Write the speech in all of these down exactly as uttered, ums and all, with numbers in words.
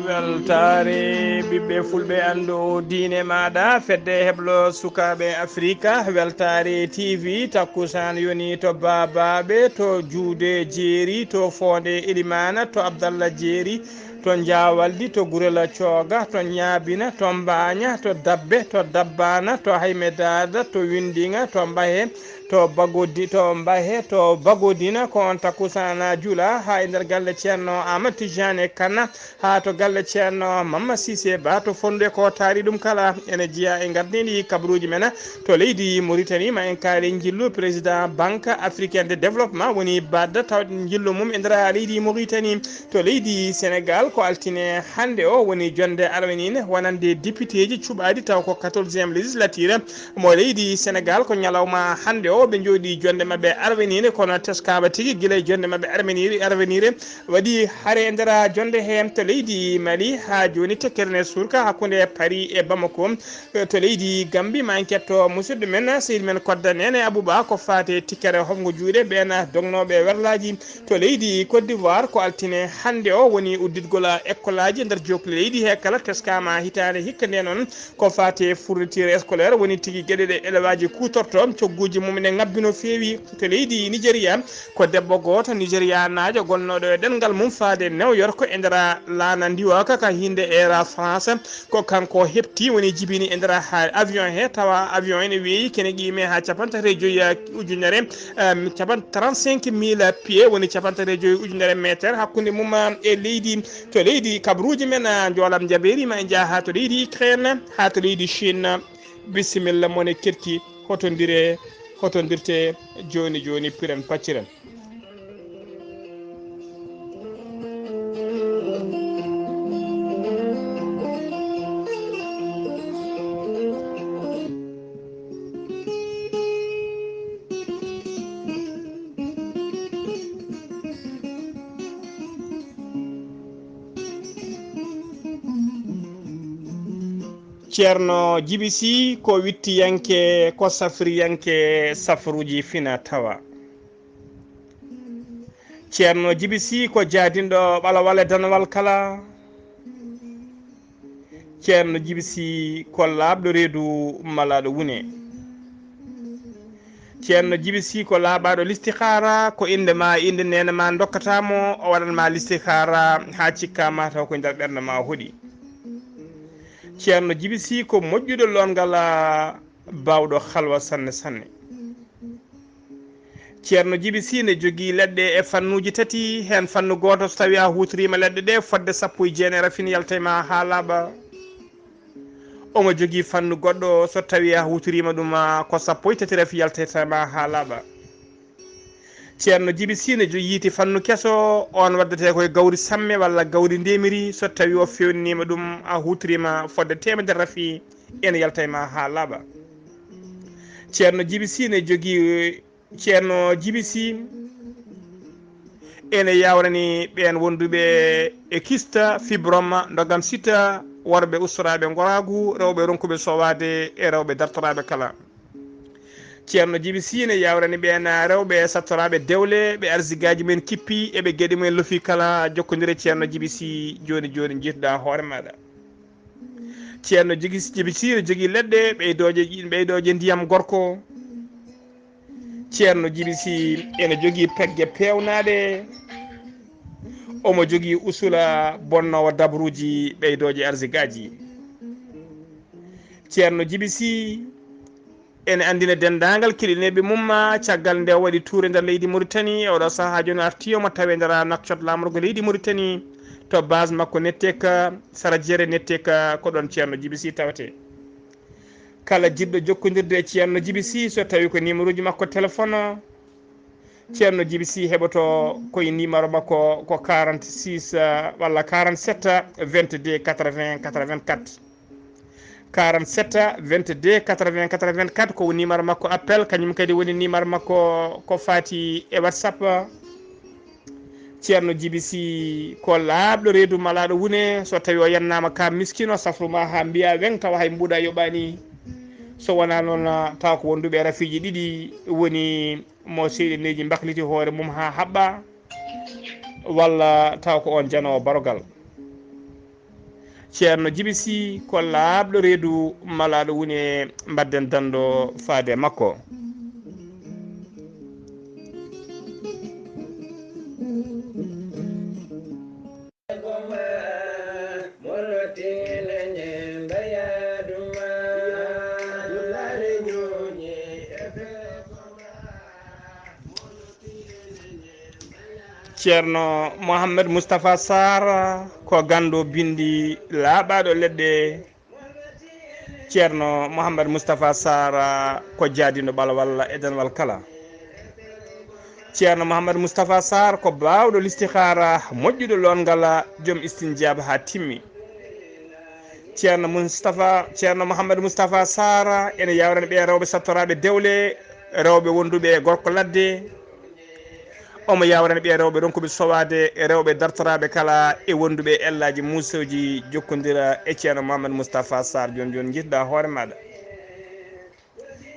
Weltaare ɓiɓɓe fulɓe, anndu diine maaɗa, fedde heblo sukaaɓe Afrika, Weltaare T V, takkusaan yoni to Baabaaɓe, to Juude Jeeri, to Foonde Ilimaana, to Abdalla Jeeri, to Njaawaldi, to Gurela Cooga, to Ñaabina, to Mbaaña, to Dabbe, to Dabbaana, to Hayme Daada, to Winndiŋa, to Mbahe, to Bagodi, to Mbahe, to Bagodina, ko on takkusaan jula haa e nder galle Ceerno Aamadu Tijaani Kan, haa to galle Ceerno Mamma Siise Ba, to Fonnde, ko taari ɗum kala. Ene jeyaa e ngardiindi kabaruuji men to leydi Moritani, ma en kaali njillu président Banque Africaine de Développement woni BAD, taw njillu mum e nder leydi Moritani. To leydi Senegaal, ko altine hannde o woni jonnde arweniinde wonande depiteeji cuɓaaɗi, taw ko quatorzième législature mo leydi Senegaal. Ko ñalawma hannde o ɓe njooɗii jonnde maɓɓe arweniinde, kono teskaama tigi gila e jonnde maɓɓe arweniire, arweniire waɗi hare e nder jonnde he. To leydi Mali, haa jooni tekkere ne surka hakkunde Paris e Bamako. To leydi Gambi, ma en ketto musidɗo men, sehil men Kodda Nene Abouba, ko faati e tikkere hongo juuɗe ɓeen dognooɓe werlaaji. To leydi Côte d'Ivoire, ko altine hannde o woni udditgol ekkolaaji nder jookli leydi he kala, teskaama hitaande hikka nde noon ko faati e fourniture scolaire, woni tigi geɗe ɗe elewaaji kuutorto, cogguuji mum ene ŋabbi no feewi. To leydi Nigeria, ko debbo gooto Nigerianaajo gonnooɗo e ɗemngal mum faade New York e nder laana ndiwooka ka hinnde Air France. Ko kanko heɓti, woni jibini e nder ha-, avion he, tawa avion ene weeyi kene qiime ha capanɗe tati e joyi ujunere, em, capan-, trente-cinq mille pieds, woni capanɗe tati e joyi ujunere meter, hakkunde mum e leydi. To leydi kabaruuji men, ah, njoolam njabeeri, ma en njaha ha to leydi Ukraine, ha to leydi Chine. Bisimilla, mone ketti, hotondire, hotondirte jooni jooni, piren pacciren. Ceerno Jibi Sih ko wittiyanke, ko safriyanke safruuji fina tawa. Ceerno Jibi Sih ko jaadinɗo ɓalawal e danawal kala. Ceerno Jibi Sih ko laaɓɗo reedu malaaɗo wune. Ceerno Jibi Sih ko laaɓaaɗo listihaara, ko innde ma, innde neene ma ndokkata mo, o waɗan ma listihaara haa cikka ma taw ko nder ɓernde ma hoɗi. Ceerno Jibi Sih ko moƴƴuɗo loongal, baawɗo halwa sanne sanne. Ceerno Jibi Sih ne jogii leɗɗe e fannuuji tati, heen fannu gooto, so tawii a huutoriima leɗɗe ɗe fodde sappo e jeenayi, rafin yalta e ma haa laaɓa. Omo jogii fannu goɗɗo, so tawii a huutoriima ɗum, a, ko sappo e tati rafi yaltata ma haa laaɓa. Ceerno Jibi Sih ne jo-, yiiti fannu keso, oon waddetee ko e gawri samme walla gawri ndemiri, so tawii o feewniima ɗum, a huutoriima fodde teemedere rafi, ene yalta e ma haa laaɓa. Ceerno Jibi Sih ne jogii, Ceerno Jibi Sih ene yawrani ɓeen wonduɓe e kista, fibrome, ndogam sita, worɓe ustoraaɓe ngoraagu, rewɓe ronkuɓe sowaade e rewɓe dartoraaɓe kala. Ceerno Jibi Sih ne yawrani ɓeen rewɓe sattoraaɓe dewle, ɓe arsigaaji mumen kippi, e ɓe geɗe mumen lofi kala. Jokkondire Ceerno Jibi Sih jooni jooni, njiituɗaa hoore maaɗa. Ceerno Jibi, Jibi Sih ne jogii leɗɗe ɓeydooje, ɓeydooje ndiyam gorko. Ceerno Jibi Sih ene jogii pegge peewnaaɗe. Omo jogii usula bonnoowo dabruuji ɓeydooje arsigaaji. Ceerno Jibi Sih ene anndina denndaangal keɗineeɓe mum, caggal nde o waɗi tuure nder leydi Mauritanie, e oɗo sahaa jooni o artii, omo tawee nder Nouakchott, laamorgo leydi Mauritanie, to base makko Netteka, sara jeere Netteka, ko ɗoon Ceerno Jibi Sih tawetee. Kala jiɗɗo jokkondirde e Ceerno Jibi Sy, so tawi ko numéro ji makko téléphone, Ceerno Jibi Sy heɓoto koye numéro makko ko quarante-six, eh, walla quarante-sept, vingt-deux, quatre-vingts, quatre-vingt-quatre. Quarante-sept, vingt-deux, quatre-vingts, quatre-vingt-quatre ko numéro makko appel, kañum kadi woni numéro makko ko fati e WhatsApp. Ceerno Jibi Sy ko laaɓɗo reedu malaaɗo wune, so tawi o yannaama ka miskino, safru ma haa mbiya weŋ tawa hay mbuuɗa yoɓaani. So wonaa noon, tawa ko wonduɓe rafiiji ɗiɗi woni mo seyɗineeji mbakliti hoore mum haa haɓɓa, walla tawa ko on janoowo barogal. Ceerno Jibi Sy ko laaɓɗo reedu malaaɗo wune, mbadden danndo faade e makko. Ceerno Mohamed Moustapha Sarr ko ganndo binndi laaɓaaɗo leɗɗe. Ceerno Mohamed Moustapha Sarr ko jaadiiɗo ɓalawal e danwal kala. Ceerno Mohamed Moustapha Sarr ko baawɗo listihaara, moƴƴuɗo loongal, joom istinjaaba haa timmi. Ceerno Moustapha, Ceerno Mohamed Moustapha Sarr ene yawrani ɓe rewɓe sattoraaɓe dewle, rewɓe wonduɓe e gorko ladde. Omo yawrani ɓe rewɓe ronkuɓe sowaade, rewɓe dartoraaɓe kala e wonduɓe e ellaaji muusooji. Jokkondira e Ceerno Mohamed Moustapha Sarr, jooni jooni njiɗɗa hoore maaɗa.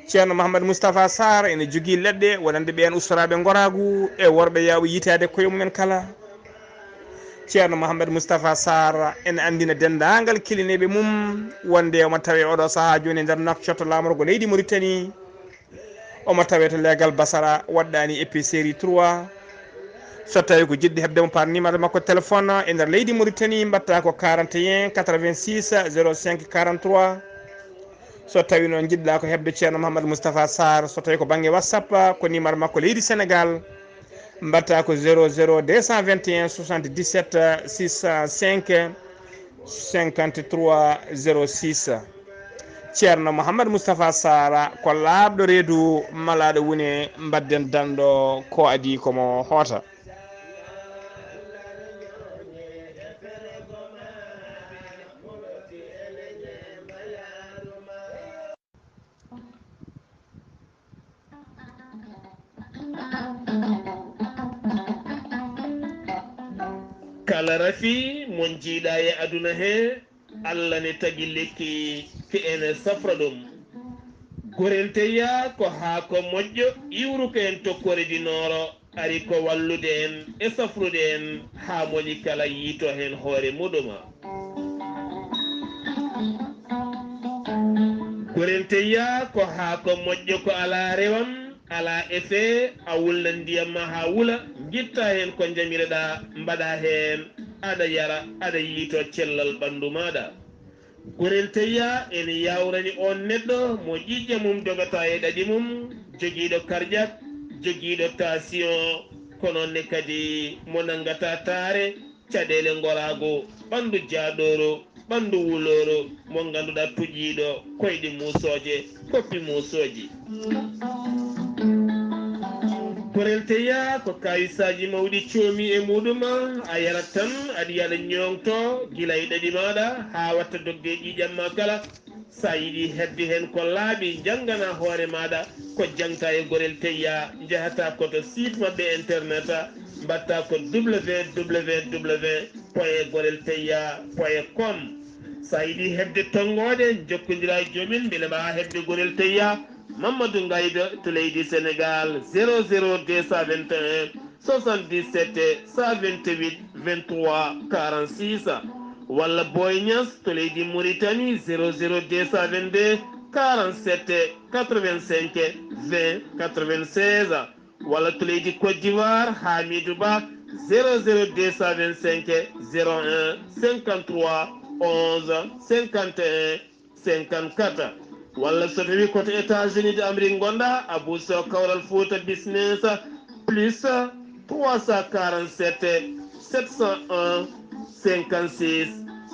Ceerno Mohamed Moustapha Sarr ene jogii leɗɗe wonande ɓeen ustoraaɓe ngoraagu e worɓe yawɓe yitaade koye mumen kala. Ceerno Mohamed Moustapha Sarr ene anndina denndaangal kilineeɓe mum wonde omo tawee oɗo sahaa jooni e nder Nouakchott, laamorgo leydi Mauritanie. Omo tawee to leegal Basara, waɗɗaani épicerie trois. So tawii ko jiɗɗo heɓde mo par numéro makko téléphone e nder leydi Mauritanie, mbaɗta ko quarante et un quatre-vingt-six zéro cinq quarante-trois. So tawii noon njiɗɗa ko heɓde Ceerno Mohamed Moustapha Sarr, so tawii ko bannge WhatsApp, ko numéro makko leydi Sénégal, mbaɗta ko zéro zéro deux cent vingt et un soixante-dix-sept six cent cinq cinquante-trois zéro six. Ceerno Mohamed Moustapha Sarr ko laaɓɗo reedu malaaɗo wune, mbadden danndo ko adii ko mo hoota. Kala rafi mo njiiɗa e aduna he, Allah ne tagi lekki ke ene safra ɗum. Gorel teya ko haako moƴƴo iwruko en to Kore du Nord, ari ko wallude en e safrude en haa moni kala yiito heen hoore muɗuma. Gorel teya ko haako moƴƴo ko alaa rewam, alaa effet, a wulnan ndiyam ma haa wula, ngitta heen ko njamireɗa, mbaɗa heen, aɗa yara, aɗa yiito cellal ɓanndu maaɗa. Gorel teya ene yawrani on neɗɗo mo ƴiƴƴe mum dogata e ɗaɗi mum, jogiiɗo cardiaque, jogiiɗo tension, ko noon ne kadi mo nanngata taare, caɗeele ngoraagu, ɓanndu jaaɗooru, ɓanndu wulooro, mo ngannduɗaa tuƴiiɗo koyɗe muusooje, koppi muusooji. Gorel teya ko kawisaaji mawɗi coomi e muɗum, a yarat tan, aɗa yaɗa ñoŋto gila e ɗaɗi maaɗa haa watta dogde e ƴiiƴam ma kala. Sa yiɗi heɓde heen ko laaɓi, janngana hoore maaɗa ko jaŋta e Gorel Teya, njahata ko to site maɓɓe internet, mbaɗta ko www point gorel teya point com. Sa yiɗi heɓde tonngooɗe, njokkondira e joomin mbele mbaawaa heɓde Gorel Teya. Mamadou Ngaydo to leydi Sénégal, zéro zéro deux cent vingt et un soixante-dix-sept cent vingt-huit vingt-trois quarante-six, walla Boy Niass to leydi Mauritanie, zéro zéro deux cent vingt-deux quarante-sept quatre-vingt-cinq vingt quatre-vingt-seize, walla to leydi Côte d'Ivoire, Hamidou Ba, zéro zéro deux cent vingt-cinq zéro un cinquante-trois onze cinquante et un cinquante-quatre, walla so tawi ko to États-Unis d'Amérique ngonɗa, Abou Sow Kawral Fouta Business, plus trois cent quarante-sept sept cent un cinquante-six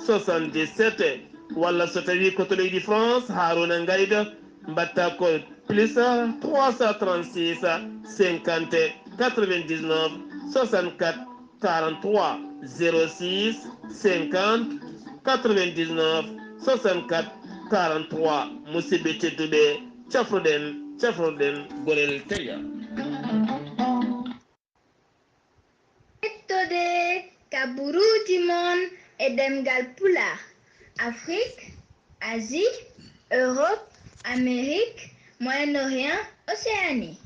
soixante-dix-sept. Walla so tawii ko to leydi France, Haruna Ngaydo, mbaɗta ko plus trois cent trente-six, cinquante, quatre-vingt-dix-neuf, soixante-quatre, quarante-trois, zéro six, cinquante, quatre-vingt-dix-neuf, soixante-quatre, quarante-trois. Musidɓe tedduɓe, cafruɗen, cafruɗen gorel teya. Ƴettode kabaruuji mon e ɗemngal Pulaar, Afrik, Asie, Europe, Amérique, Moyen-Orient, Océanie.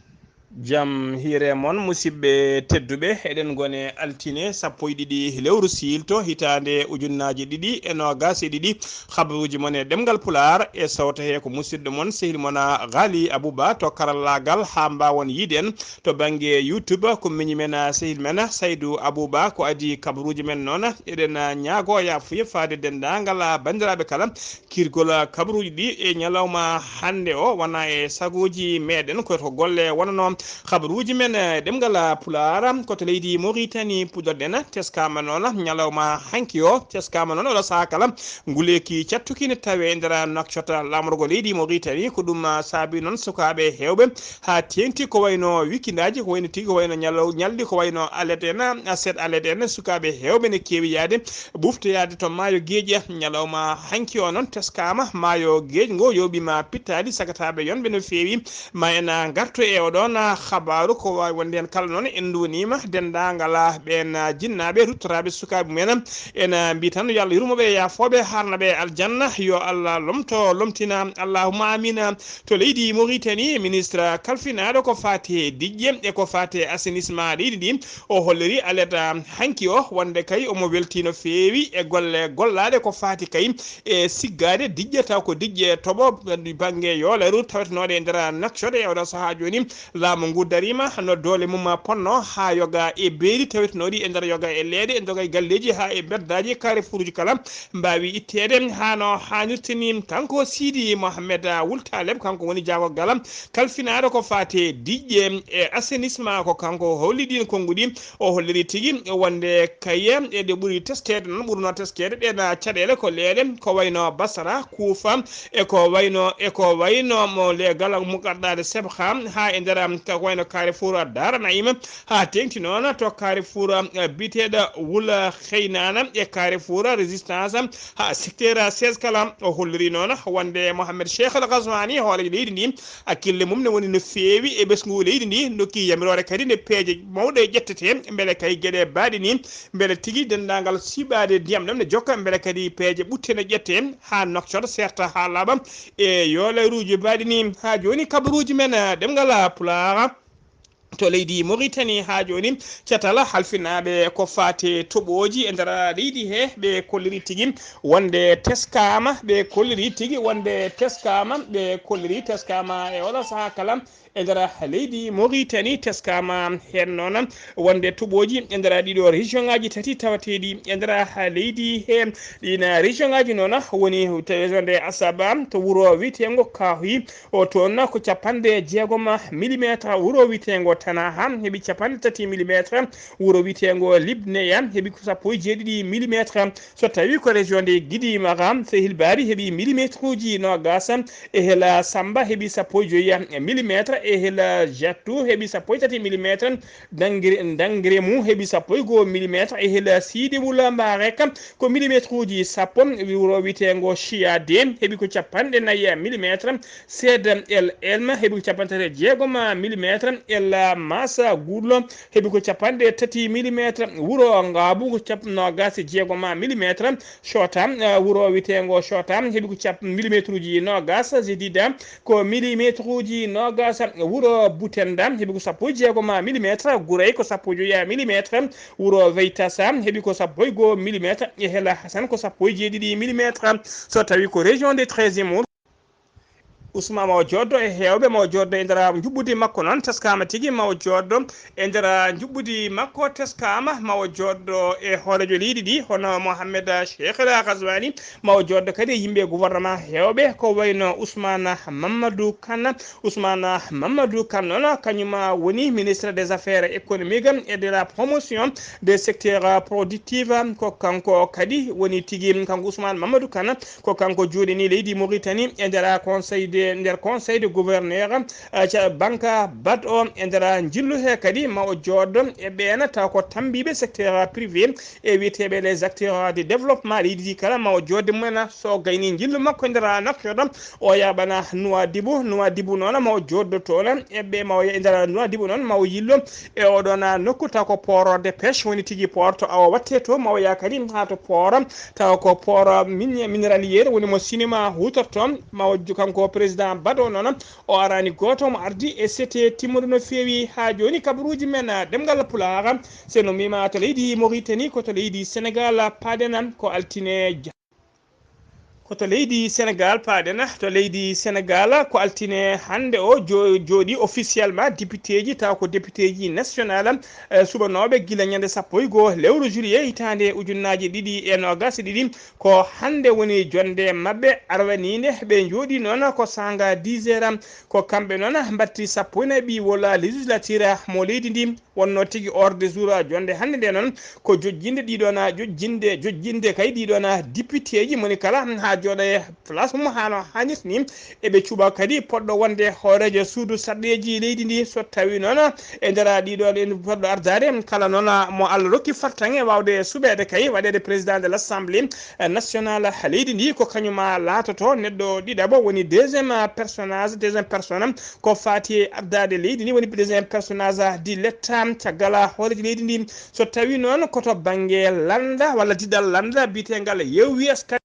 Jam hiire mon, musidɓe tedduɓe. Eɗen ngone altine sappo e ɗiɗi lewru siilto, hitaande ujunnaaji ɗiɗi e noogas e ɗiɗi. Habaruuji mon e ɗemngal Pulaar e sawto he ko musidɗo mon, sehil mon, Ghali Abouba to karallaagal, haa mbaawon yiide en to bannge YouTube. Ko miñi men, sehil men Saydou Abouba ko adii kabaruuji men. Noon eɗen ñaagoo yaafuya faade denndaangal banndiraaɓe kala. Kiirgol kabaruuji ɗi e ñalawma hannde o wona e sagooji meɗen, ko to golle wonanoo. Habaruuji men e ɗemngal Pulaar ko to leydi Mauritanie puɗɗorɗen, teskaama noon ñalawma hanki o, teskaama noon oɗo sahaa kala nguleeki cattuki ne tawee e nder nokcota laamorgo leydi Mauritanie. Ko ɗum saabi noon sukaaɓe heewɓe haa teeŋti ko wayno wikindaaji, ko wayno tigi, ko wayno ñalaw-, ñalɗi, ko wayno alet en, aset alet en, sukaaɓe heewɓe ne keewi yahde ɓuftoyaade to maayo geeƴi ñalawma hanki o. Noon teskaama maayo geeƴi ngo yooɓiima pittaali, sagataaɓe yonɓe no feewi. Ma en ngartu e oɗoon habaaru, ko waawi wonde heen kala noon en nduwaniima denndaangal ɓeen jinnaaɓe ruttoraaɓe sukaaɓe mumen. En mbii tan yo Allah yurmo ɓe, yaafoo ɓe, haarna ɓe aljanna, yo Allah lomto, lomtina, allahumma amiin. To leydi Mauritanie, ministre kalfinaaɗo ko faati e diƴƴe e ko faati e assainissement leydi ndi, o holliri alet hanki o wonde kay omo weltii no feewi e golle gollaaɗe ko faati kay e siggaade diƴƴe, taw ko diƴƴe toɓo bannge yoolaaru tawetenooɗe e nder nokcode. E oɗo sahaa jooni, laamu ngu dariima no doole mum ponnoo haa yoga e beeli tawetenooɗi e nder yoga e leeɗe, e ndoga e galleeji haa e mbeddaaji, carrefourji kala mbaawi itteede haa no haanirta ni. Kanko Sidi Mohamed Wul Taleb, kanko woni jaagorgal kalfinaaɗo ko faati e diƴƴe e assainissement, ko kanko holli ɗiin konnguɗi. O holliri tigi wonde kaye e ɗe ɓuri teskeede noon, ɓurnoo teskeede ɗeen caɗeele ko leeɗe ko wayno Basra, Kuufa, e ko wayno, e ko wayno mo leegal muqaddaade Sebha, haa e nder ko wayno Carrefour Dara Naim, haa teeŋti noon to Carrefour, eh, biyeteeɗo Wul Xeynana e Carrefour Résistance, haa secteur seize kala. O holliri noon wonde Mohamed Cheikh Al Ghazouani, hooreejo leydi ndi, hakkille mum ne woni no feewi e ɓesngu leydi ndi, nokki yamiroore kadi nde peeje mawɗe ƴettete, mbele kay geɗe baaɗe ni, mbele tigi denndaangal siɓaade ndiyam ɗam ne jokka, mbele kadi peeje ɓutte ne ƴette haa nokcot seerta haa laaɓa e yoolaaruuji baaɗi ni. Haa jooni kabaruuji men, eh, ɗemngal Pulaar to leydi Mauritanie haa jooni, catal halfinaaɓe ko faati toɓooji e nder leydi he, ɓe kolliri tigi wonde teskaama, ɓe kolliri tigi wonde teskaama, ɓe kolliri teskaama e oɗo sahaa kala e nder leydi Mauritanie. Teskaama heen noon wonde toɓooji e nder ɗiɗo région ngaaji tati tawateeɗi e nder leydi he. Ɗiin région ngaaji noon woni to région de Assaba, to wuro wiyeteengo Kahoui, o toon ko capanɗe jeegom millimétre. Wuro wiyeteengo Tanaha heɓi capanɗe tati millimétre. Wuro wiyeteengo Libneya heɓi ko sappo e jeeɗiɗi millimétre. So tawii ko région de Guidi Mara, Sehil Bari heɓi millimétre uji noogas. Ehela Samba heɓi sappo e joyi millimétre. Ehela Jattu heɓi sappo e tati millimétre. Dangre-, Dangremu heɓi sappo e goo millimétre. Ehela Sidi Wula Mbarek ko millimétre uji sappo. Wuro wiyeteengo Chiade heɓi ko capanɗe nayi millimétre. Seed El Elma heɓi ko capanɗe tati e jeegom millimétre. El Masa Gullo heɓi ko capanɗe tati millimétre. Wuro Ngaabu ko cap-, noogas e jeegom millimétre. Shota, eh, wuro wiyeteengo Shota heɓi ko cap-, millimétre uji noogas. Zedida ko millimétre uji noogas. Wuro Butenda heɓi ko sappo e jeegom millimétre. Guray ko sappo e joyi millimétre. Wuro Veytasa heɓi ko sappo e goo millimétre. Ehela Hasan ko sappo e jeeɗiɗi millimétre. So tawii ko région de treizième Usma mawo jooddo e heewɓe mawo jooddo e nder njuɓɓudi makko noon teskaama tigi mawo jooddo e nder njuɓɓudi makko teskaama mawo jooddo e hoorejo leydi ndi hono Mohamed Cheikh El Ghazouani mawo jooddo kadi e yimɓe gouvernement heewɓe ko wayno Ousmane Mamadou Kane. Ousmane Mamadou Kane noon kañum woni ministre des affaires économiques et de la promotion des secteurs productifs. Ko kanko kadi woni tigi kanko Ousmane Mamadou Kane ko kanko jooɗini leydi Mauritanie e nder conseil de nder conseil de gouverneur ca banque bad o e nder njillu he kadi ma o jooddo e ɓeena taw ko tambiiɓe secteur privé e wiyeteeɓe les acteurs de développement leydi ndi kala ma o joodde mumen so gayni njillu makko e nder naftorɗo o yaɓana Nouadhibou. Nouadhibou noon ma o jooddo toon e ɓe ma o e nder Nouadhibou noon ma o yillo e oɗon nokku taw ko port de pêche woni tigi port awa watte to ma o yaa kadi haa to port taw ko port min- minéralier woni mo sinima hutorto ma o kanko président baɗo noon o arani gooto mo ardi e sete timmuɗo no feewi haa jooni kabaruuji men demngal pulaar seno mima to leydi Mauritanie ko to leydi Sénégal paaɗen ko altine ja- ko to leydi Sénégal paaɗen to leydi Sénégal ko altine hannde o jo- jooɗi officiellement député ji taw ko député ji national eh, suɓanooɓe gila ñande sappo e goo lewru juillet hitaande ujunnaaji ɗiɗi e noogas e ɗiɗi ko hannde woni jonnde maɓɓe arwaniinde ɓe njooɗi noon ko saanga dix heures ko kamɓe noon mbatti sappo e nayi ɓi wola législature mo leydi ndi wonno tigi ordre du jour jonnde hannde nde noon ko jojjinde ɗiɗon jojjinde jojjinde kay ɗiɗon député ji moni kala haa jooɗa e place mum haa no haanirta ni eɓe cuɓa kadi poɗɗo wonde hooreejo suudu sarɗeeji leydi ndi so tawi noon e nder ɗiɗon en poɗɗo ardaade kala noon mo Allah rokki fartaŋŋe waawde suɓeede kay waɗeede président de l'assemblée national leydi ndi ko kañum laatoto neɗɗo ɗiɗaɓo woni deuxième personnage deuxième personne ko faati e ardaade leydi ndi woni deuxième personnage di letta caggal hooreejo leydi ndi so tawi noon koto bannge lannda walla diɗal lannda biyetegal yewwi askan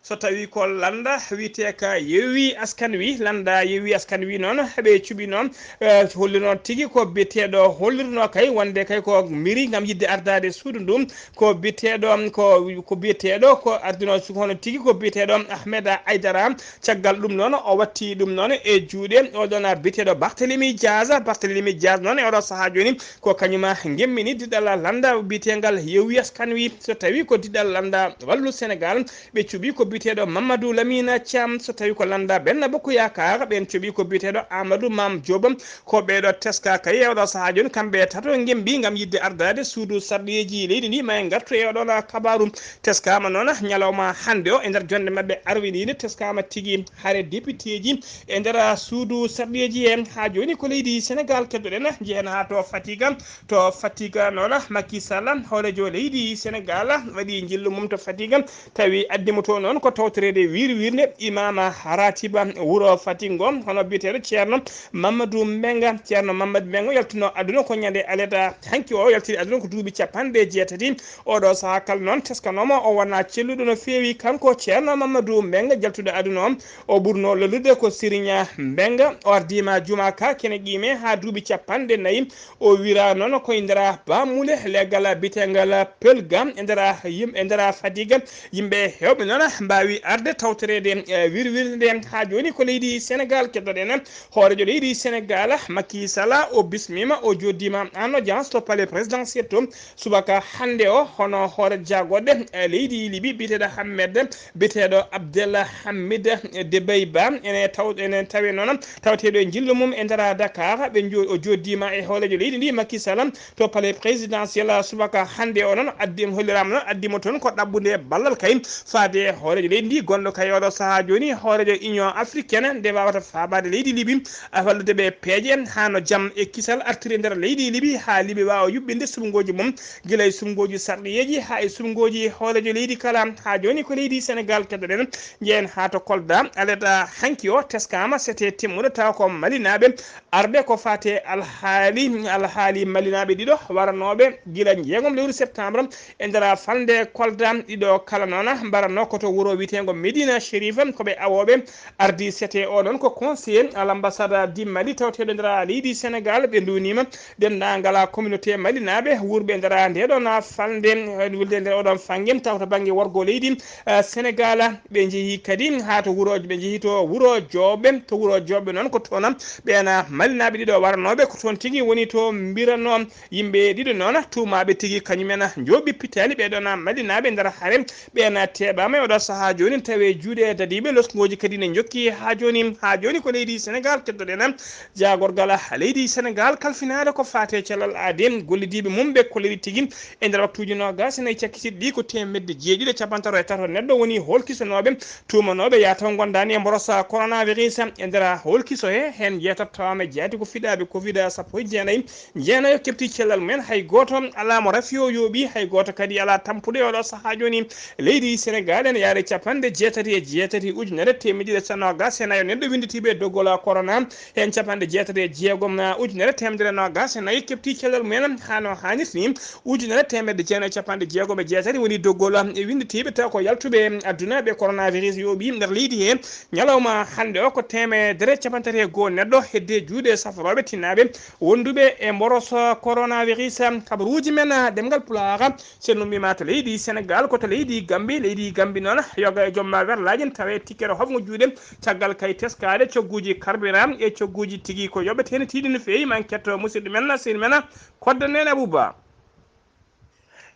so tawi ko lannda wiyeteka yewwi askan wi lannda yewwi askan wi noon ɓe cuɓi noon eh, holli noon tigi ko biyeteɗo hollirno kay wonde kay ko miri gam yidde ardaade suudu ndu ko biyeteɗo ko ko biyeteɗo ko ardino hono tigi ko biyeteɗo Ahmed Aidara caggal ɗum noon o watti ɗum noon e juuɗe oɗon biyeteɗo Barthélémy Diaz Barthélémy Diaz noon e oɗo sahaa jooni ko kañuma gemmini diɗal lannda biyetegal yewwi askan wi so tawi ko diɗal lannda wallu Sénégal ɓe cuɓi ko biyeteɗo Mamadou Lamina Thiam so tawi ko lannda Benno Bokk Yaakaar ɓen cuɓi ko biyeteɗo Amadou Mame Diop ko ɓeɗo teska kay e oɗo sahaa jooni kamɓe tato gembi gam yidde ardaade suudu sarɗiyeeji leydi ndi ma en gartu e oɗon kabaru teskama noon ñalawma hannde o e nder jonde maɓɓe arwiniinde teskama tigi hare député ji e nder suudu sarɗiyeeji he haa jooni ko leydi Sénégal keddoɗen jehen haa to Fatiga to Fatiga noon Macky Sall hoorejo leydi Sénégal waɗi njillu mum to Fatiga tawi addimo to noon ko tawtoreede wiiri wiirnde imama ratiba wuro Fatick ngo hono biyeteeɗo ceerno Mamadou Mbenga ceerno Mamadou Mbenga yaltuno aduna ko ñande aleda hanki o yaltiri aduna ko duuɓi capanɗe jeetati oɗo sahaa kala noon teskanooma o wona celluɗo no feewi kanko ceerno Mamadou Mbenga jaltuɗo aduna o o ɓurno lollude ko Siriña Mbenga o ardima juma ka kene qime haa duuɓi capanɗe nayi o wira noon koye ndera bamule leggal biyetegal pelga e ndera yim e ndera fadiga yimɓe hewɓe noon mbawi arde tawtoreede wirwirde nde haa jooni ko leydi Sénégal keddoɗen hoorejo leydi Sénégal Macky Sall o bismima o joddima en audience to palais présidentiel to subaka hannde o hono hoore jagoɗe leydi Libi biyeteɗo Hammed biyeteɗo Abdel Hamid Debeyba ene taw ene tawe noon taweteeɗo e njillu mum e ndera Dakar ɓe o joddima e hoorejo leydi ndi Macky Sall to palais présidentiel subaka hannde o noon addi hollirama noon addimo toon ko ɗaɓɓude ballal kay faade hoorejo leydi ndi gonɗo kay oɗo sahaa jooni hoorejo Union africaine nde wawata faabade leydi Libi a wallude ɓe peeje haa no jam e kisal artiri nder leydi Libi haa Libi wawa yuɓɓinde suɓngooji mum gila e suɓngooji sarɗiyeeji haa e suɓngooji hoorejo leydi kala haa jooni ko leydi Sénégal keddoɗen jeen haa to Kolda aleta hanki o teskama sete timmuɗo tawa ko malinaaɓe arɓe ko fate alhaali alhaali malinaaɓe ɗiɗo waranooɓe gila jeegom lewru septembre e nder falnde Kolda ɗiɗo kala noon mbaranno ko to wuro wiyeteengo Medina Chérif, ko ɓe awooɓe. Ardi sete o noon ko conseiller à l'ambassade du Mali tawteeɗo nder leydi Sénégal. Ɓe nduwnima denndaangal communauté malinaaɓe wurɓe nder nde ɗon falnde, eh, wulde nder oɗon fange, taw to bannge worgo leydi, eh, Sénégal. Ɓe njehi kadi haa to wuro, ɓe njehi to wuro Jooɓe. To wuro Jooɓe noon ko toon ɓeen malinaaɓe ɗiɗo waranooɓe ko toon tigi woni to mbirano. Yimɓe ɗiɗo noon tuumaaɓe tigi kañumen njooɓi pittaali ɓee ɗoon malinaaɓe nder hare. Ɓeen teeɓaama e oɗo sahaa jooni tawi e juuɗe dadiiɓe. Loskooji kadi ne njokki haa jooni. Haa jooni ko leydi Sénégal keddoɗen. Jaagorgal leydi Sénégal kalfinaade ko faati e cellal aadi, gollidiiɓe mum ɓe kolliri tigi e nder waktuuji noogaas e nayi cakkitiiɗi ɗi ko teemedde jeeɗiɗi e cappantato e tato neɗɗo woni hoolkisanooɓe tuumanooɓe yataw ngondaani e mborosa coronavirus. E nder hoolkiso he, heen jeetato tawaama e jeetati ko fiɗaaɓe covid sappo e jeenayi. Jeenayo keɓti cellal mumen, hay gooto alaa mo rafi o yooɓi, hay gooto kadi alaa tampuɗo e oɗo sahaa jooni. Leydi Sénégal ene yaari capanɗe jeetati e jeetati ujunere teemedde ɗiɗi e noogaas e nayo neɗɗo winnditiiɓe e doggol corona, heen capanɗe jeetati e jeegom ujunere teemedere noogaas e nayi keɓti cellal mumen haa no haanirta ni. Ujunere teemedde jeenayi e capanɗe jeegom e jeetati woni doggol e winnditiiɓe taw ko yaltuɓe adduna ɓe coronavirus yooɓi nder leydi he. Ñalawma hannde o ko teemedere capanɗe tati e goo neɗɗo hedde juuɗe safarooɓe tinnaaɓe wonduɓe e mboros coronavirus. Kabaruuji men ɗemngal Pulaar, so en ummiima to leydi Sénégal, ko to leydi Gambi. Leydi Gambi noon, yoga e joom werlaaji ne tawee tikkere hofngo juuɗe, caggal kay teskaade cogguuji carburant e cogguuji tigi ko yoɓeteene tiiɗi no feewi. Ma en ketto musidɗo men, sehil men, Koddo Neene Abuba.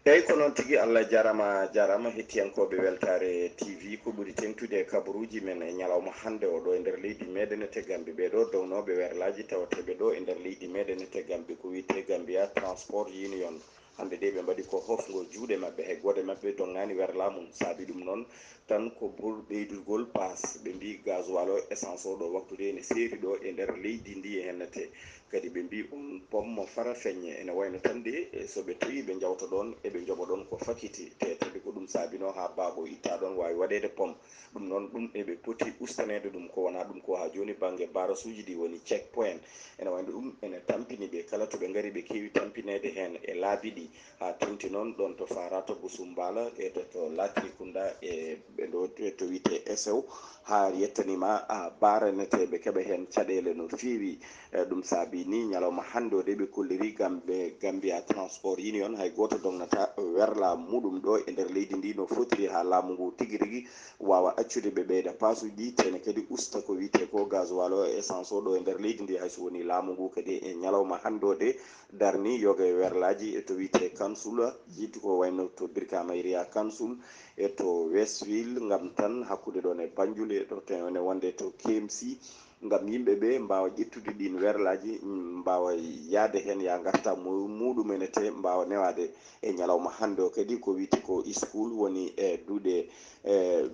Eeyi, ko noon tigi, Allah jaaraama, jaaraama hettiyankooɓe Weltaare T V. Ko ɓuri teeŋtude e kabaruuji men e ñalawma hannde o ɗo e nder leydi meeɗen e te Gambi. Ɓee ɗo dognooɓe werlaaji tawateeɓe ɗo e nder leydi meeɗen e te Gambi ko wiyetee Gambia Transport Union. Hannde de ɓe mbaɗi ko hofngo juuɗe maɓɓe, hay gooto e maɓɓe dognaani werlaa mum. Saabi ɗum noon tan ko pour ɓeydugol paas. Ɓe mbii gasoil o, essence o ɗo waktu de ene seeri ɗo e nder leydi ndi e hennete. Kadi ɓe mbii on pomme Farafeññe ene wayno tan de, e so ɓe tawi ɓe njawta ɗoon, eɓe njoɓa ɗoon ko fakiti. Te tawi ko ɗum saabinoo haa baago ittaa ɗoon waawi waɗeede pomme. Ɗum noon, ɗum eɓe poti ustaneede ɗum, ko wonaa ɗum ko haa jooni bannge barasuuji ɗi woni check point. Ene wayno ɗum ene tampini ɓe, kala to ɓe ngari ɓe keewi tampineede heen e laabi ɗi, haa teeŋti noon ɗoon to Faarata Busumbala e to, to Latrikunda e ɓe ɗo to wiyetee Esew, haa yettaniima, a, baaraneteeɓe keɓa heen caɗeele no feewi. E, ɗum saabii ni ñalawma hannde o de ɓe kolliri Gambe, Gambia Transport Union, hay gooto dognataa werlaa muɗum ɗo e nder leydi ndi no fotiri haa laamu ngu tigi rigi waawa accude ɓe ɓeyda paasuuji ɗi, te ne kadi usta ko wiyetee ko gasoil o e essence o ɗo e nder leydi ndi, hay so woni laamu ngu kadi e ñalawma hannde o de darni yoga e werlaaji e to wiyetee Kansul, jiitu ko wayno to Birkama Iriya Kansul e to Westville, ngam tan hakkunde ɗoon e Banjul e ɗo to ene wonde to K M C, ngam yimɓe ɓe mbaawa ƴettude ɗiin werlaaji, mm, mbaawa yahde heen, yaa ngarta mu-, muɗum ene te mbaawa newaade e ñalawma hannde o. Kadi ko wiyetee ko school woni e duɗe, e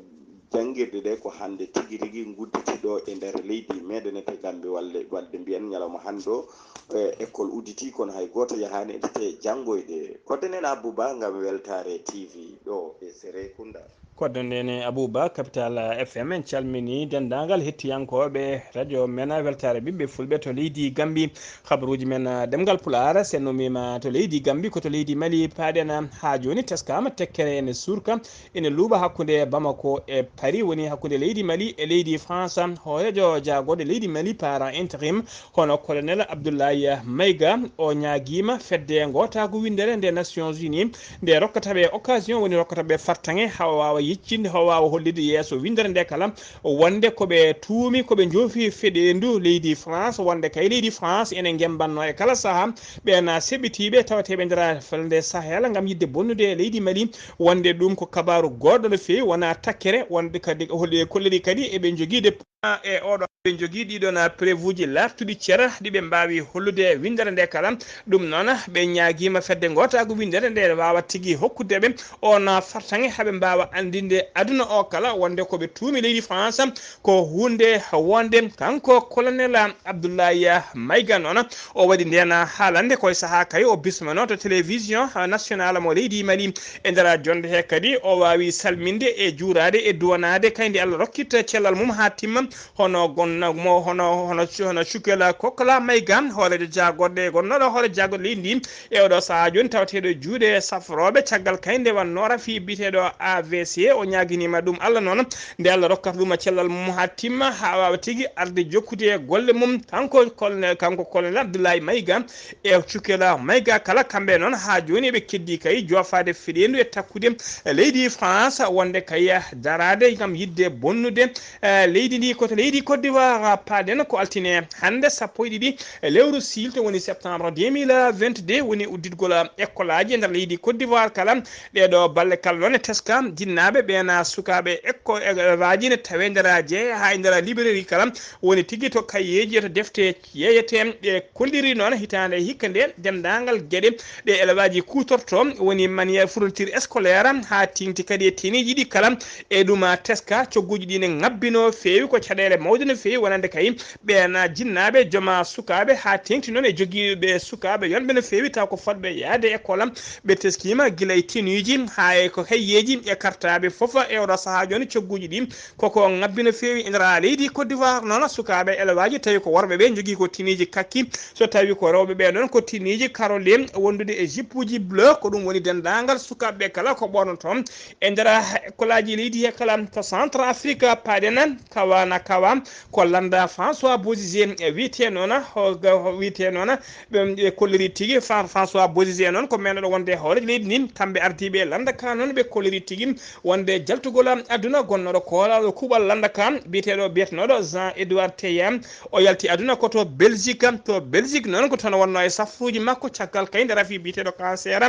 janngirɗe ɗe ko hannde tigi rigi ngudditi ɗo e nder leydi meeɗen e te Gambi walle, wadde mbiyen ñalawma hannde o, e école udditi, kono hay gooto yahaani e te janngoyde. Koddo Neene Abuba ngam Weltaare T V ɗo e Serekunda. Koddo Neene Abuba, Capital F M, en calminii denndaangal hettiyankooɓe radio men Weltaare Ɓiɓɓe Fulɓe to leydi Gambi. Habaruuji men, ah, ɗemngal Pulaar, so en ummiima to leydi Gambi, ko to leydi Mali paaɗen. Haa jooni teskaama tekkere ene suurka, ene luuɓa hakkunde Bamako e Paris, woni hakkunde leydi Mali e leydi France. Hooreejo jaagorɗe leydi Mali, par intérim, hono Colonel Abdoulaye Maïga, o ñaagiima fedde ngootaagu winndere nde Nations Unies, nde rokkata ɓe occasion, woni rokkata ɓe fartaŋŋe, haa o waawa yeccinde, haa o waawa hollitde yeeso winndere nde kala, wonde ko ɓe tuumi, ko ɓe njoofi fedeendu leydi France, wonde kay leydi France ene ngemmbannoo e kala sahaa ɓeen seɓɓitiiɓe tawateeɓe nder falnde Sahel ngam yiɗde bonnude leydi Mali, wonde ɗum ko kabaaru goodɗo no feewi, wonaa takkere, wonde kadi hol-, kolliri kadi eɓe njogiide e oɗo, ɓe njogii ɗiɗon preuve-uji laaɓtuɗi cer ɗi ɓe mbaawi hollude winndere nde kala. Ɗum noon, ɓe ñaagiima fedde ngootaagu winndere nde waawa tigi hokkude ɓe on fartaŋŋe haa ɓe mbaawa anndinde aduna o kala wonde ko ɓe tuumi leydi France ko huunde wonde. Kanko Colonel Abdoulaye Maïga noon, o waɗi ndeen haalande ko e sahaa kay o bismanoo to télévision national mo leydi Mali. E nder jonnde he kadi, o waawi salminde e juuraade e duwanaade kay nde Allah rokkitta cellal mum haa timma. hono gonna mo hono hono hono Cukela Kokla Mayga, hooreejo jaagorɗe, gonnooɗo hoore jaagorɗe leydi ndi e oɗo sahaa jooni, tawateeɗo juuɗe safrooɓe caggal kay nde wannoo rafi biyeteeɗo A V C. O ñaaginiima ɗum Allah noon, nde Allah rokkata ɗum cellal mum haa timma, haa waawa tigi arde jokkude e golle mum. Kanko colonel, kanko colonel Abdoulaye Mayga e Cukela Mayga kala, kamɓe noon haa jooni eɓe keddii kay joofaade feɗeendu e takkude leydi France, wonde kay daraade ngam yiɗde bonnude eh, leydi ndi. Koto leydi Côte d'Ivoire, paaden ko altine hannde sappo e ɗiɗi lewru siilto, woni septembre deux mille vingt-deux, woni udditgol ekkolaaji e nder leydi Côte d'Ivoire kala. Ɗeeɗo balle kala noon e teska jinnaaɓe ɓeena sukaaɓe ekko elevaaji ne tawee nder jeeya haa e nder librairie kala, woni tigi to kayeeji e to defte yeeyetee. Ɗe kolliri noon hitaande hikka nde denndaangal geɗe ɗe elevaaji kuutorto, woni manière fourniture scolaire, haa teeŋti kadi e teneeji ɗi kala. E ɗum teska cogguuji ɗi ne ŋabbi no feewi, ko caɗeele mawɗe no feewi, wonande kay ɓeen jinnaaɓe, jooma sukaaɓe, haa teeŋti noon e jogiiɓe sukaaɓe yonɓe no feewi, taw ko fotɓe yahde école. Ɓe teskiima gila e tenueji haa e ko kayeeji e kartaaɓe fof. E oɗo sahaa jooni cogguuji ɗi koko ŋabbi no feewi e nder leydi Côte d'Ivoire. Noon sukaaɓe elevaaji, tawi ko worɓe ɓe njogii ko tenueji kakki, so tawi ko rewɓe ɓe noon ko tenueji karole wondude e jippuuji bleu. Ko ɗum woni denndaangal sukaaɓe ɓe kala ko ɓornoto e nder ekkolaaji leydi he kala. To Centre Afrique, paaɗen Kawana Kawa, ko lannda François Bozizé wiyetee noon, o- o wiyetee noon. Ɓe ɓe kolliri tigi Fran- François Bozizé noon ko meenɗo wonde e hooreejo leydi ndi. Kamɓe ardiiɓe lannda ka noon ɓe kolliri tigi wonde jaltugol aduna gonnooɗo koolaaɗo kuuɓal lannda ka biyeteeɗo, biyetenooɗo Jean Edouard Teya, o yalti aduna ko to Belgique. To Belgique noon ko toon wonnoo e safruuji makko caggal kay nde rafi biyeteeɗo cancer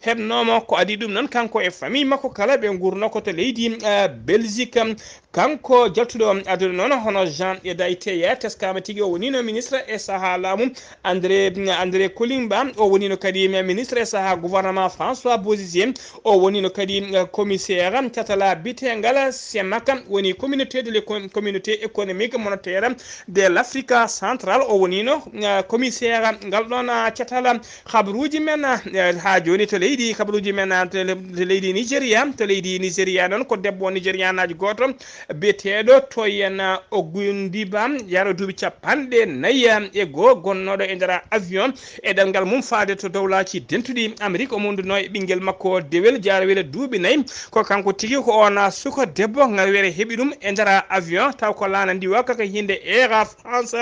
heɓnoo mo. Ko adii ɗum noon, kanko e famille makko kala ɓe nguurnoo ko to leydi eh, Belgique. Kanko jaltuɗo aduna noon hono Jean Edouard Teya, teskaama tigi o woniino ministre e sahaa laamu André André Kolimba, o woniino kadi ministre e sahaa gouvernement François Bozizé, o woniino kadi eh, commissaire catala biyeteengal CEMAC, woni communauté de l'éco- communauté économique monétaire de l'Afrique centrale. O woniino eh, commissaire ngal ɗoon eh, catala. Habaruuji men eh, haa jooni to leydi, habaruuji men eh, to le- to leydi Nigeria. To leydi Nigeria noon ko debbo Nigerianaajo gooto biyeteeɗo Toyena Ogundiba, yaro duuɓi capanɗe nayi e goo, gonnooɗo e nder avion e ɗanngal mum faade to Dowlaaji Dentuɗi Amerik. Omo wonduno e ɓinngel makko dewel, jaarowel duuɓi nayi. Ko kanko tigi, ko oon suka debbo, ngarwere heɓi ɗum e nder avion, taw ko laana ndiwa kaka hinde Air France.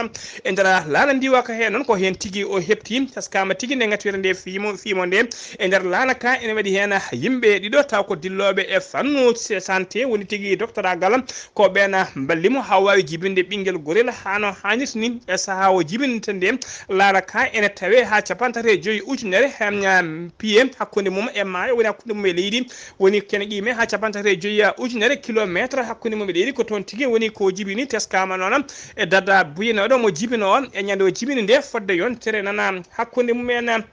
E nder laana ndiwa ka heen noon, ko heen tigi o heɓti, taskaama tigi nde ngatwere nde fiimo, fiimo nde. E nder laana ka ene waɗi heen yimɓe ɗiɗo, taw ko dillooɓe e fannu se- santé, woni tigi doctoragal, ko ɓeen mballi mo haa waawi jibinde ɓinngel gorel haa no haanirta ni. E sahaa o jibinta nde, laana ka ene tawee haa capanɗe tati e joyi ujunere, em, piye hakkunde mum e maayo, woni hakkunde mum e leydi, woni kene qime haa capanɗe tati e joyi ujunere kilometre hakkunde mum e leydi. Ko toon tigi woni ko jibini, teskaama noon e dada buyenooɗo mo jibinoo e ñande o jibini nde, fodde yontere nana hakkunde mum en.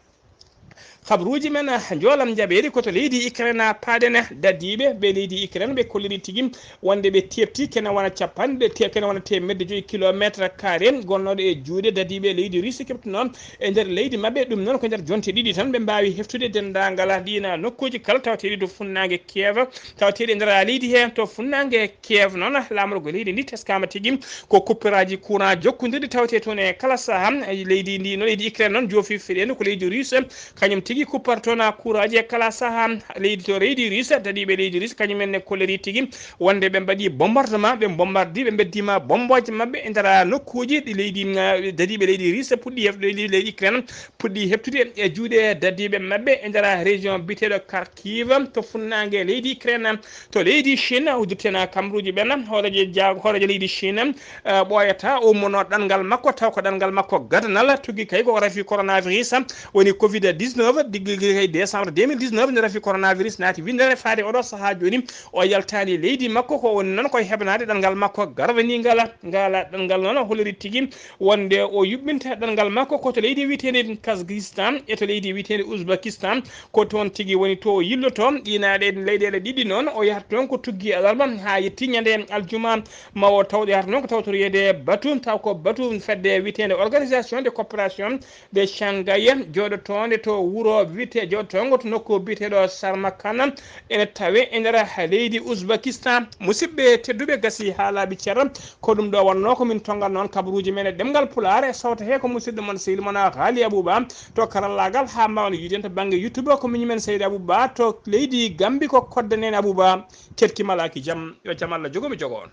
Habaruuji men njoolam njaɓeeri ko to leydi Ukraine paaɗen. Dadiiɓe ɓe leydi Ukraine ɓe kolliri tigi wonde ɓe teeɓti kene wona capanɗe te- kene wona teemedde joyi kilometre carré gonnooɗo e juuɗe dadiiɓe leydi Russie keɓtuno e nder leydi maɓɓe. Ɗum noon ko nder jonte ɗiɗi tan ɓe mbaawi heftude denndaangal ɗiina nokkuuji kala tawateeɗi to funnaange Kiev, tawateeɗi e nder leydi he to funnaange Kiev. Noon laamorgo leydi ndi teskaama tigi ko kupperaaji courant jokkondirɗi tawetee toon e kala sahaa. Leydi ndi no leydi Ukraine noon joofi feɗeendu ko leydi Russe, kañum tigi kuppartoo na kuuraaji e kala sahaa. Leydi to leydi Russe, dadiiɓe leydi Russe kañum en ne kolliri tigi wonde ɓe mbaɗi bombardement, ɓe bombardi, ɓe mbeddima bombooje maɓɓe e nder nokkuuji ɗi leydi, eh, dadiiɓe leydi Russe puɗɗi hefde leydi, leydi Ukraine puɗɗi heɓtude e juuɗe dadiiɓe maɓɓe e nder région biyeteeɗo Kharkiv to funnaange leydi Ukraine. To leydi Chine, udditena kamruuji ɓen, hooreejo ja- hooreejo leydi Chine, eh, ɓooyata ummono ɗanngal makko, taw ko ɗanngal makko gadanal, tuggi kay ko rafi coronavirus, woni covid dix-neuf, diggi kay décembre deux mille dix-neuf, nde rafi coronavirus naati winndere faade oɗo sahaa jooni, o yaltaani leydi makko, ko woni noon koye heɓanaade ɗanngal makko garwaniingal. Ngal ɗanngal noon holliri tigi wonde o yuɓɓinta ɗanngal makko ko to leydi wiyeteendi Kazakhstan e to leydi wiyeteendi Uzbekistan. Ko toon tigi woni to o yilloto. Ɗiinaaɗe leyɗeele ɗiɗi noon, o yahata toon ko tuggi alarba haa yetti ñande aljuma, ma o taw yahata noon ko tawtoriyeede Batu, taw ko Batu fedde wiyeteende Organisation de Coopération de Shanghai jooɗotoonde to wuro Ɗo wiyetee jooɗtoongo to nokku biyeteeɗo Sarmakana, ene tawee e nder leydi Uzbekistan. Musidɓe tedduɓe, gasi haa laaɓi cer. Ko ɗum ɗo wonnoo ko min tonngata noon kabaruuji men e ɗemngal Pulaar, e sawto hee ko musidɗo mon, sehil mon Haali Abuba to karallaagal, haa mbaawɗon yiide en to bannge YouTube. Ko miñum en Seydi Abuba to leydi Gambi, ko koddaneene Abuba. Keɗki malaaki jam, yo jam Allah jogo mi jogo on.